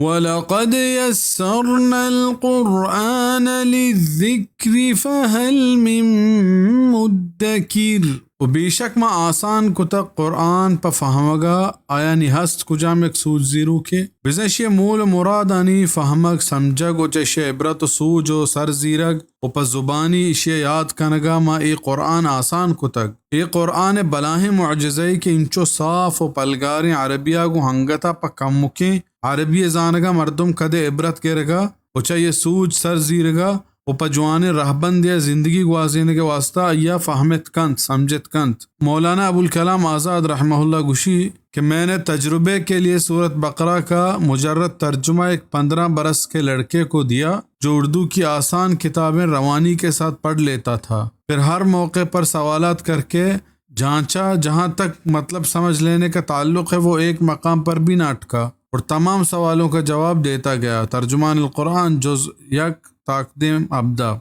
ولقد يسرنا القرآن للذكر فهل من مدكر۔ و بیشک ما آسان کتگ قرآن پہ فہمگا، آیانی ہست کجام یک سوج زیروکے؟ بزاں اشی مول و مرادانی فہمگ، سمجھگ و چہ اشی عبرت و سوج و سر زیرگ و پہ زبانی اشی یاد کنگا ما اے قرآن آسان کتگ۔ اے قرآن بلاہیں معجزہ ای کہ انچو صاف و پلگاریں عربیا گوں ہنگتا پہ کمکیں عربی زانگا مردم کدے عبرت گرگا و چہ اے سوج سر زیرگا و پہ جوانیں رہبندے ء زندگی گوازینگ ء واستہ آئی ء فہمت کنت، سمجھت کنت۔ مولانا ابوالکلام آزاد رحمہ اللہ گوشی کہ میں نے تجربے کے لیے سورۃ بقرہ کا مجرد ترجمہ ایک پندرہ برس کے لڑکے کو دیا، جو اردو کی آسان کتابیں روانی کے ساتھ پڑھ لیتا تھا۔ پھر ہر موقع پر سوالات کر کے جانچا، جہاں تک مطلب سمجھ لینے کا تعلق ہے، وہ ایک مقام پر بھی نہ اٹکا اور تمام سوالوں کا جواب دیتا گیا۔ ترجمان القرآن، جز یک، تاکدیم ابدا۔